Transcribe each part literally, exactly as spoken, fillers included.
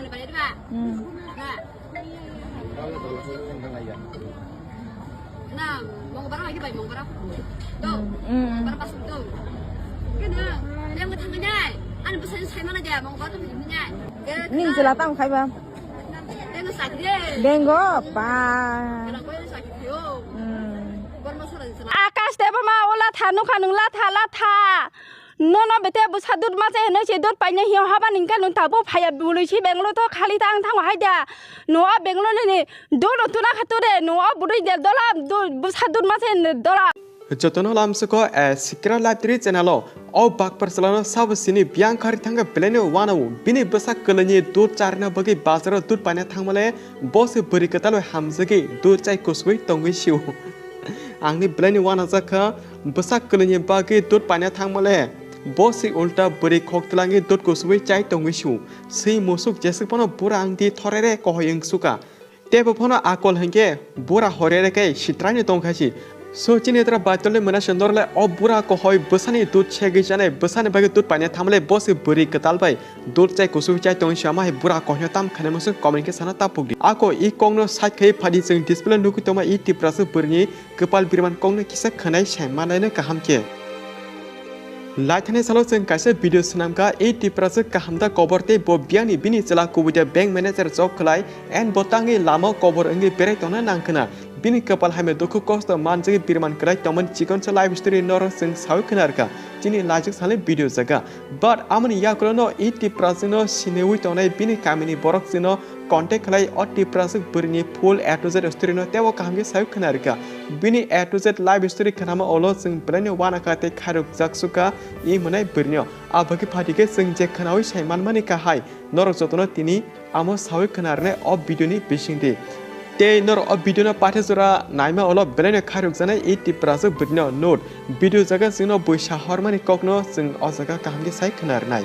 Hmm. Hmm, hmm. Ning chwla tamo khai ba? Bengo pa. Hmm. Akash deba ma ola tha nukha nung la tha la tha. Nono bete bwsa dud ma se hinwi se dud paina hiyo haba ningka nung tabo phaya bului si Bangalore to khali ta ang thango hai da. No a Bangalore ni dud no tuna kha to de no a budui de dola dud bwsa dud ma se dola. Jotono lamsuko a Sikra Library channel o o bakpar chalano sabo sini biyang khari thangkha belai no wanao bini bwsa kwlwini dud charina bagwi bazaro dud paina thangmale bo se bwrwi kwtal bai hamjagwi dud chai kusugwi tongwi sio. Angni belai ni wanajak kha. Bwsak kwlwini bagwi dud paina thangmale, bo se ulta bwrwi khok twlangwi dud kusubui chai tongwi su. Swi musuk jeswk phano bura wngdi thorere kohoi wngsuka. Tebo phano akol hinkhe bura horere khe sitraino tongkha si. So chini tra baitolni mwnasindor le o bura kohoi bwsani dud segwi chanai bwsani bagwi dud paina thangmale bo se bwrwi kwtal bai dud chai kusubui chai tongwi su ama hai bura kohno tam khainaima se comment khe sana ta pukdi. Ako i kokno side khai phadi chwng display nugwi tongma i Tiprasa bwrwini kwpal birman kokno kisa khwnai sai manlaino kaham khe. Laithani salo chwng kaisa video swnamkha, ei Tiprasa kaham da kobor tei bo biyangni bini chwla kubui da bank manager job khlai, and bo tangwi lama o kobor wngwi berai tongna nang khna. Bini kwpal hamya dukhu kosto manjagwi birman kwlai tongmani chikonsa life story norok chwng sawi khna rwkha chini lajik salni video jaga. But amoni yakulo no ei Tiprasa no siniwi tongnai bini kamini borok chwngno contact khlai o Tiprasa bwrwini full A to Z story no tebo kaham khe sawi khna rwkha. Bini A to Z life story khnama ulo chwng belai no uanakha tei khairokjak sukha i mwnai bwrwino. Abagwi phatikhe chwng je khnawi sai manmani kahai norok jotono tini amo sawi khna rwnai o video ni bisingtwi. Tei norok o video no pathe jora naima ulo belai no khairokjaknai i Tiprasa bwrwino note. Video jaga chwngno bui sa hormani kokno chwng o jaga kaham khe sai khna rwnai.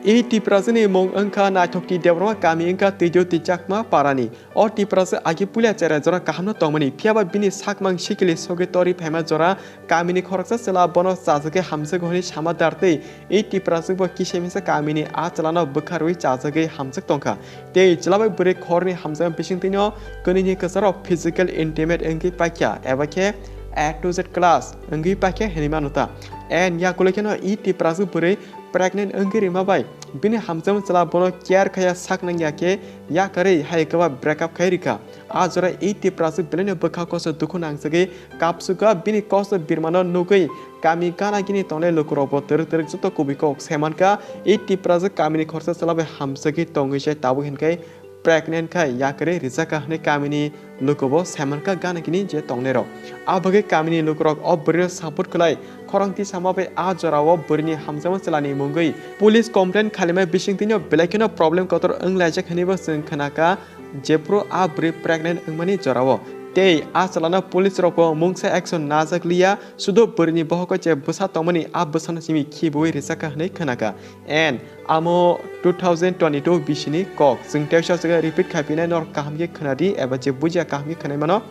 I Tiprasani mung wngkha Naithokti Debbarma kami wngkha Twijoti Chakma parani. O Tiprasa agi puila chera jora kahamno tongmani, phiyaba bini sakmang sikili sogwi tori phaima jora kamini khoroksa chwla bono chajagwi hamjago hwnwi sama dar tei i Tiprasa bo kisa misa kamini a chwlano bwkha rwi chajagwi hamjak tongkha. Tei chwla bai bwrwi khorni hamjakma bisingtwino kwnwini kwcharok physical intimate wngwi paikha eba khe A to Z class wngwi paikha hwnwi mano ta. And yakulo kheno i Tiprasa bwrwi pregnant wngwi rima bai bini hamjakma chwla bono care khaya sak nangya khe yakarwi hai kwba break up khai rikha. A jora i Tiprasa belaino bwkha kosto dukhu nangjagwi kapsukha, bini kosto birmano nugwi kami gana gini tongnai lukurokbo twrwk twrwk joto kubui kok saimankha. I Tiprasa kamini khoroksa chwla bai hamjagwi tongwi se tabuk hinkhe pregnant khai yakarwi rijakha hwnwi kamini lukubo saimankha gana gini je tongnairok. A bagwi kamini lukurok o bwrwino support khlai khorang tisama bai a jorao bwrwini hamjakma chwlani mungwi police complaint khlaima bisingtwino belai kheno problem kotor wnglaijak hwnwibo chwng khnakha, jephru a bwrwi pregnant wngmani jorao. Tei a chwlano police rokbo mungsa action najak liya, sudo bwrwini bohogo je bwsa tongmani a bwsano simi khibiwi rijakha hwnwi khnakha. And amo two thousand twenty-two bisini kok. Chwng teisa jaga repeat khai phinai norok kaham khe khwnadi eba je bujiya kaham khe khwnai mano.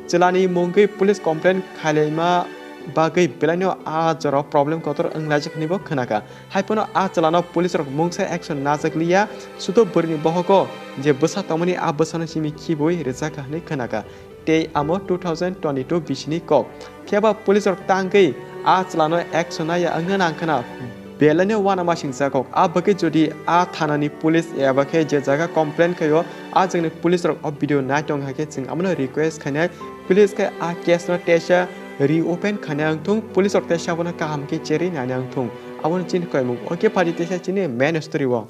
Chwlani mungwi police complaint khailaima bagwi belaino a jorao problem kotor wnglaijak hwnwibo khnakha. Haiphano a chwlano police rok mungsa action najak liya, sudo bwrwini bohogo je bwsa tongmani a bwsano simi khibiwi rijakha hwnwi khnakha. Tei amo two thousand twenty-two bisini kok. Phiya ba police rok tangwi a chwlano action naiya wngna nang khna belaino uanamasingcha kok. A bagwi jodi a thanani police eba khe je jaga complaint khaio, a jagni police rok o video nai tong hakhe chwng abono request khainai, please khe a case no teisa reopen khaina wngthung, police rok teisa abono kaham khe cherwi naina wngthung. Aboni chini koimung. Okay, phadi teisa chini main story o.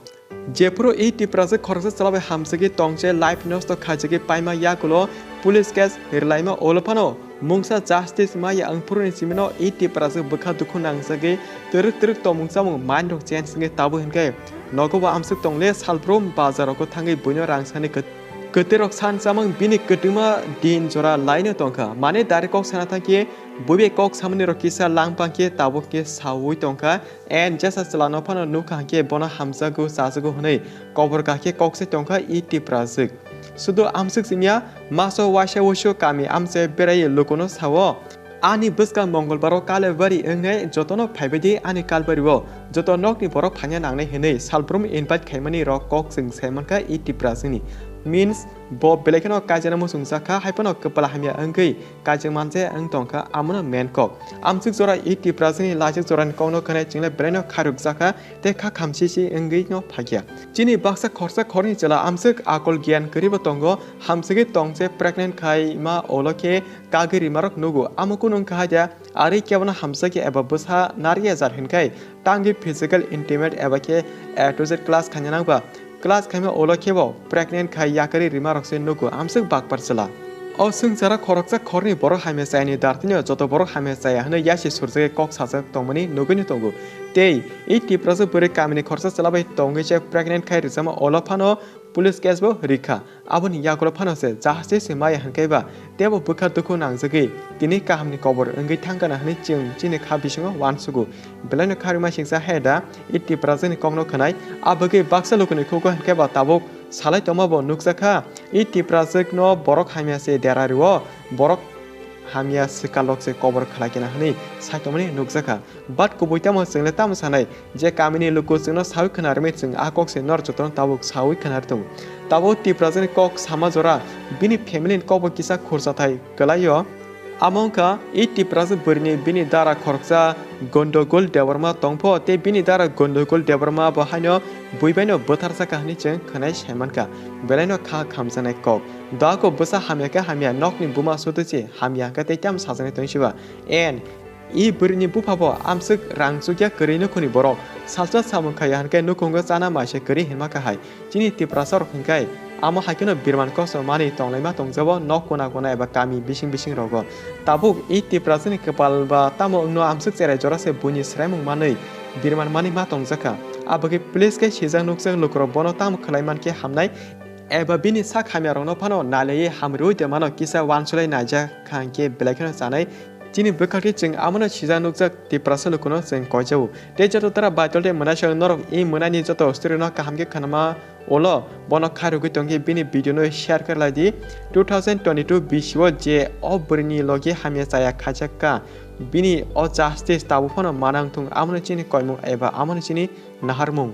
Jephuru i Tiprasa khoroksa chwla bai hamjagwi tongse life nosto khaijagwi paima yakulo police case rwlaima ulo phano mungsa justice maya wngphuruni simino i Tiprasa bwkha dukhu nangjagwi twrwk twrwk tongmung chamung mind rok change wngwi tabuk hinkhe nogo bo amswk tongle salbrum bazar rogo thangwi buino rang sani kwt-, kwtwi rok san chamung bini kwtwma din jora laino tongkha. Mane direct kok sana thangkhe buibai kok samani rok kisa lang pangkhe tabuk khe saui tongkha. And jesa chwlano phano nukha hwnkhe bono hamjago chajago hwnwi kobor kakhe kok se tongkha i Tiprajwk. Sudo amswk simiya maso waisa wuisu kami amchai berai lukuno sao, ani bwskang Mongolbaro Kalebari wngnai jotono phaibaidi ani Kalbario. Joto nokni borok phaina nangnai hwnwi salbrum invite khaimani rok kok chwng sai mankha E Tiprasani. Means bo belai kheno kaijakna muchungjak kha, hai phano kwpla hamya wngwi kaijak manje wng tongkha, amono main kok. Amswk jora E Tiprasani laichak jorani kokno khwnai chwngle belaino khairokjak kha tei kha khamsisi wngwi no phaikha. Chini baksa khoroksa khoroknwi chwla amswk akol giyan kwrwibo tongo, hamswkwi tongse pregnant khaima ulo khe kagwi rimarok nugo. Amo kunu wngkha hai da, ari kebono hamjakya eba bwsa nariya jar hinkhai tangwi physical intimate eba khe A to Z class khaina nangba. Class khaima ulo khebo pregnant khai yakarwi rimarokse nugo amswk bakpar chwla. O swngcharo khoroksa khoroknwi borok hamya chayani dartino joto borok hamya chaya hwnwi yasi surjagwi kok sajak tongmani nugwino tongo. Tei E Tiprasa bwrwi kamini khoroksa chwla bai tongwi se pregnant khai rijama ulo phano police case bo rikha. Aboni yagulo phano se justice se maya hinkhai ba teibo bwkha dukhu nangjagwi tini kahamni kobor wngwi thangkana hwnwi chwng chini kha bisingo uansugo. Belaino kharwi masingsa hai da E Tiprasani kokno khwnai, abagwi baksa lukuni khugo hinkhai ba tabuk salai tongma bo nukjakha. E Tiprasano borok hamya se dera rio, borok hamya swkalrok se kobor khlaikena hwnwi sai tongmani nukjakha. But kubui tamo chwngle tamo sanai je kamini luku chwngno sawi khwnarwi chwng a kok se nor jotono tabuk sawi khwnarwi tongo. Tabuk Tiprasani kok sama jora bini family ni kokbo kisa khursathai kwlaio. Amo wngkha E Tiprasa bwrwini bini dara khoroksa Gondogol Debbarma tongpho tei bini dara Gondogol Debbarma bo haino bui baino bwtharjakha hwnwi chwng khwnai sai mankha. Belaino kha khamjaknai kok. Doako bwsa hamya khe hamya, nokni buma sudu se hamya hwnkhe tei tamo sajaknai tongwi siba. En, e bwrwini bupha bo amswk rang chukya kwrwi nukhungni borok. Salsa samung khaiya hwnkhe nukhungo chana maise kwrwi hinma kahai. Chini Tiprasa rok hinkhai amo hai kheno birman kosto manwi tonglaima tongjabo nok kona kona eba kami bising bising rogo. Tabuk e Tiprasani kwpal ba tamo wngno amswk cherai jora se buini swraimung manwi birman manwi ma tongjakha. Abagwi police khe sijak nukjak lukurok bono tamo khwlai mankhe hamnai eba bini sak hamya rokno phano nailawi hamriwi de mano kisa uansuklai naijak kha hinkhe belai kheno chanai. Chini bwkhaktwi chwng amono sijak nukjak Tiprasa lukuno chwng koijao. Tei joto dara baitol tei mwnaisong norok e mwnaini joto story no kaham khe khnama ulo bono khairogwi tongkhe bini video no share khe lai di. Two thousand twenty-two bisio je o bwrwini logi hamya chaya khaijak kha, bini o justice tabuk phano manang thung, amono chini koimung eba amono chini naharmung.